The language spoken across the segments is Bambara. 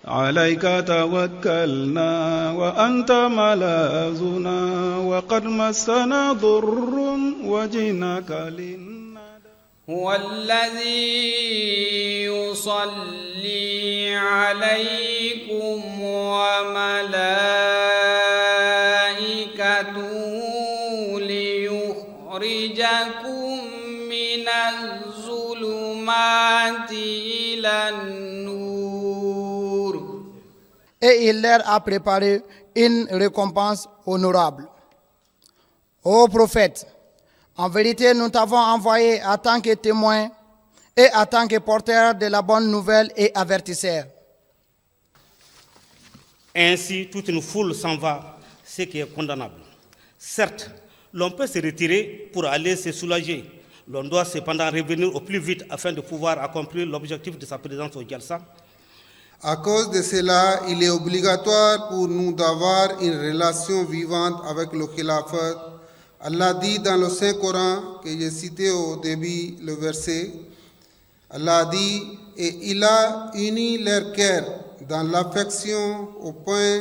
عليك توكلنا وأنت ملاذنا وقد مسنا ضر وجئناك للندى. هو الذي يصلي عليكم وملائكته ليخرجكم من الظلمات إلى النور. Et il leur a préparé une récompense honorable. Ô prophète, en vérité, nous t'avons envoyé en tant que témoin et en tant que porteur de la bonne nouvelle et avertisseur. Ainsi, toute une foule s'en va, ce qui est condamnable. Certes, l'on peut se retirer pour aller se soulager. L'on doit cependant revenir au plus vite afin de pouvoir accomplir l'objectif de sa présence au Jalsa. À cause de cela, il est obligatoire pour nous d'avoir une relation vivante avec le Khilafat. Allah dit dans le Saint-Coran, que j'ai cité au début le verset, Allah dit: «Et il a uni leur cœur dans l'affection au point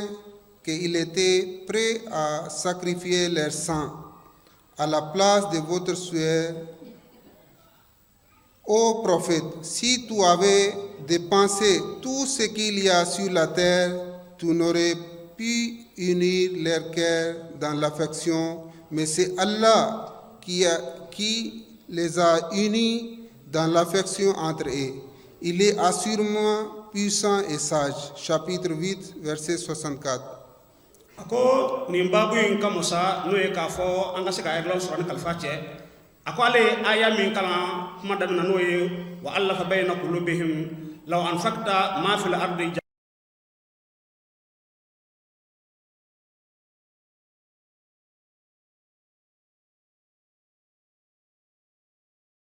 qu'ils étaient prêts à sacrifier leur sang à la place de votre sueur. Ô prophète, si tu avais dépensé tout ce qu'il y a sur la terre, tu n'aurais pu unir leur cœur dans l'affection, mais c'est Allah qui les a unis dans l'affection entre eux. Il est assurément puissant et sage.» Chapitre 8, verset 64. A ko nin baabu in kama sa, n'o ye k'a fɔ an ka se ka hakililaw sɔrɔ ni kalifa cɛ, a ko ale ye aya min kalan kuma daminɛ, n'o ye وألف بين قلوبهم لو أنفقت ما في الأرض.